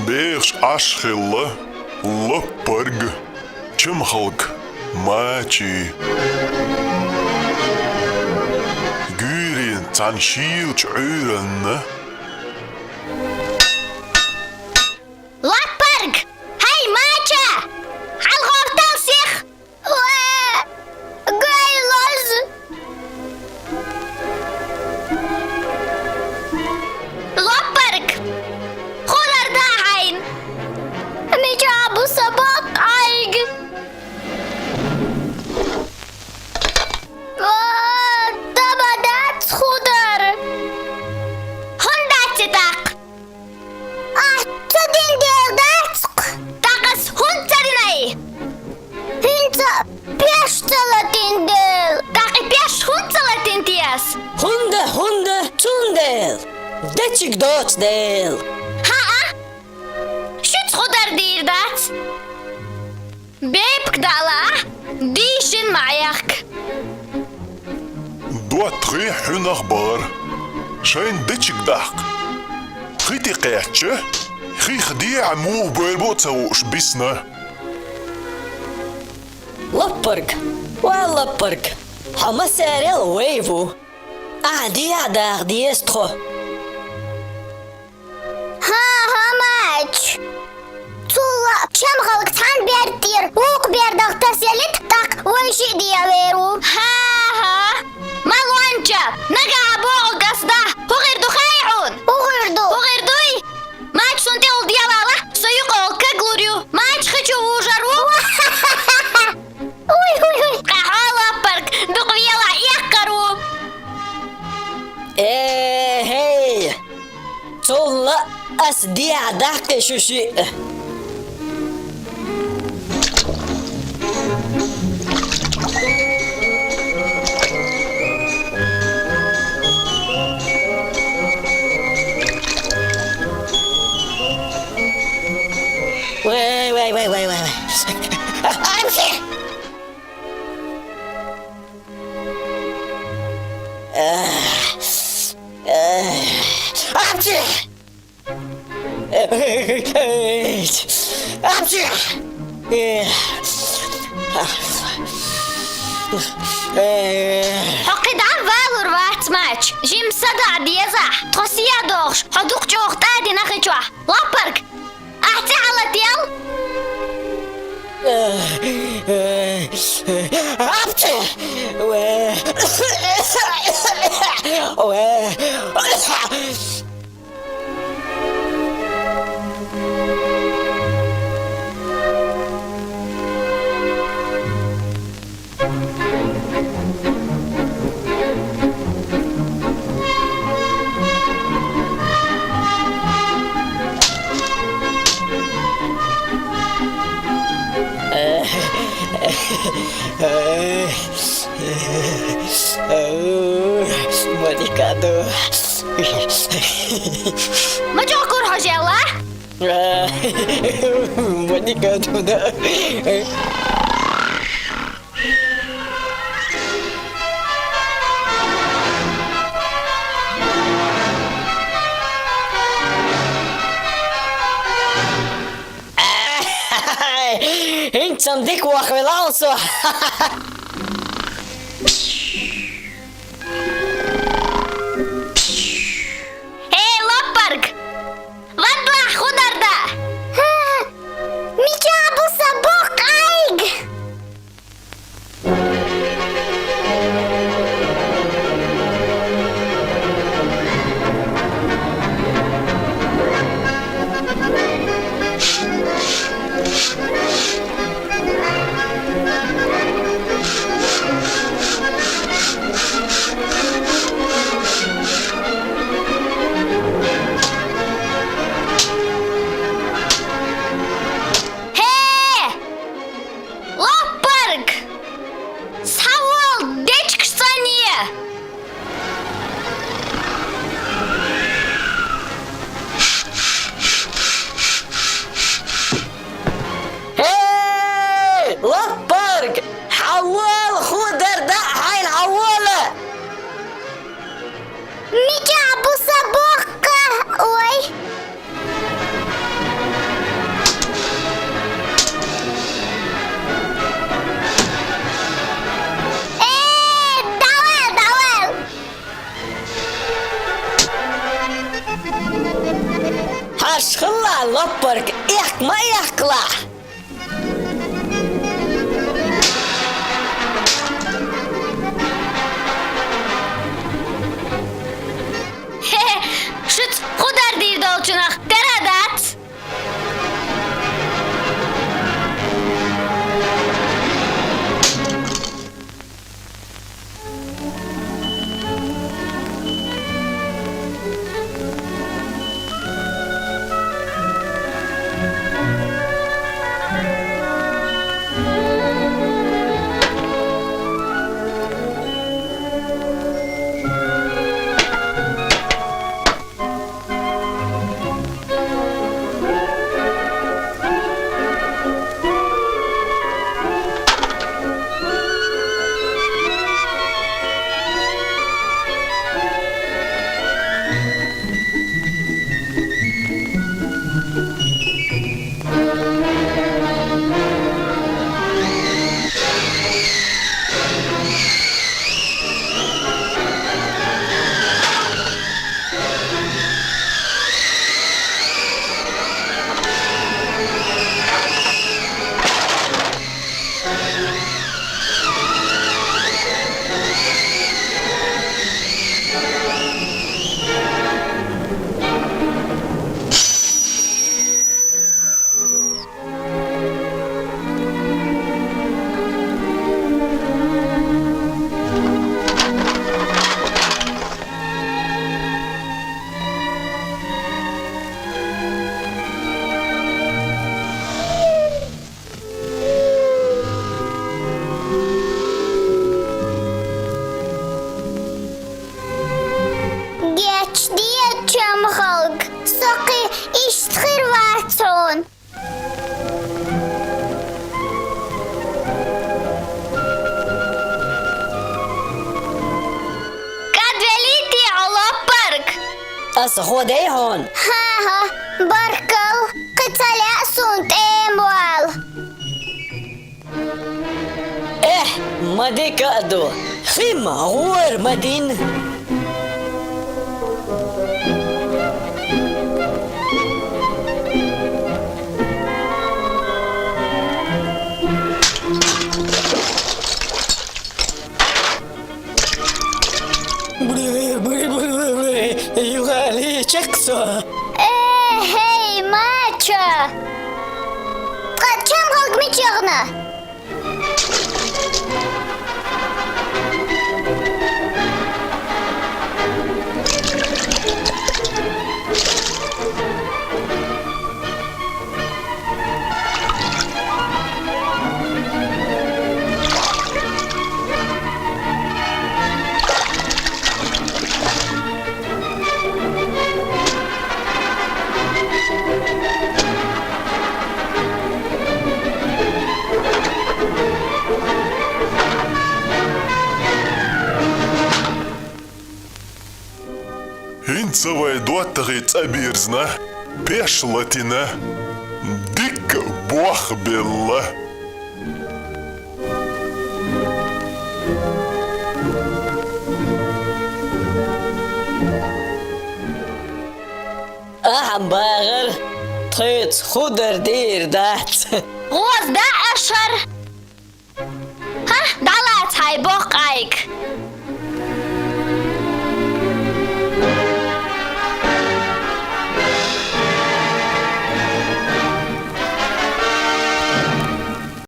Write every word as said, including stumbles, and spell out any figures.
Бехаш Ӏаш хилла лаппарг, чамхалг Мачи. Гуьйренца цхьана шийлачу Ӏуьйранна. Лаппарг! Хьай, Мача! ХьалгӀовттал сиха! Ва, гай лоза! Лаппарг! Хурар да хьайна! Мича бу сан боккха Ӏайг? Ва, таба дац худар! ХӀунда дац и тӀаккха? Ахь ца дина дела дац-кх. ТӀаккха ас хӀунда ца динай? ХӀинца пеш ца латина дела. ТӀаккха и пеш хӀунда ца латина те ас? ХӀунда, хӀунда, цундела. Дечиг доцу дела. ХӀаъ, шуьца худар дийр дац. Бепиг дала, дийшина ма Ӏехка. ДоттагӀий хьуьнах бахара, шайна дечиг даккха. Хи тӀе кхаьчча, хих дехьа муха бевр бу а ца хууш бисна. Лаппарг, ва лаппарг, хьо массарел вай ву. Ахьа дехьа даха деза тхо. ХӀан-хӀа, Мача. Цул а чамхалг цхьана бер тӀера вукху бер даха тасаелита, тӀаккха вай шиъ дехьавер ву. ХӀан-хӀа. Ма лонча, нагахь бохург ас да. ХӀун хир ду хаьий хьуна? ХӀун хир ду? ХӀун хир дуй? Мача, суна тӀехула дехьавала, со юкъахула каглур ю. Мача хи чу вужур ву. Уй-уй-уй! Къахьо, лаппарг, дукха велахь эккхар ву! Э-хей! Цул а ас дехьа даккхи шу шиъ! Вай, вай, вай, вай, вай, вай. Апчи! Апчи! Апчи! Хьо кхидӀа а валур вац, Мача, жимма садаӀа деза ахь, тхо сий а дохуш, хьо дукха чӀогӀа тӀадина хи чохь. Лаппарг! Ахьа цӀе хьалател! Апчи! Ма чӀогӀа гур хьожа аьлла? Ма дика ду да. ХӀинца-м дика вахвелла со. Эй, лаппарг! Вадлахь, худар да! Мича бу сан боккха Ӏайг? Аппарг, эккха ма эккхалахь! Хе-хе, шуьца худар дийр долчунах тера дац! Гечдера, чамхалг, со кхин иштта хир вац хьуна. КӀадвеллий те хьо, лоппарг? Аса хӀо дей хьуна? ХӀан-хӀа, баркалла, кхин ца лаьа суна тӀема вала. Эхь, ма дика а ду, хи-м гӀора ма дина. Юхале чекх со. Э, хӀей, мача! Ткъа чамхалг мича яхана? ХӀинца вай доттагӀий цӀа бирзина, пеш латина, дикка бох белла. Ахьа багӀар, тхоьца худар дийр дац. ГӀоза даьӀа шар. ХӀа, дӀалаца хьай боккха Ӏайг.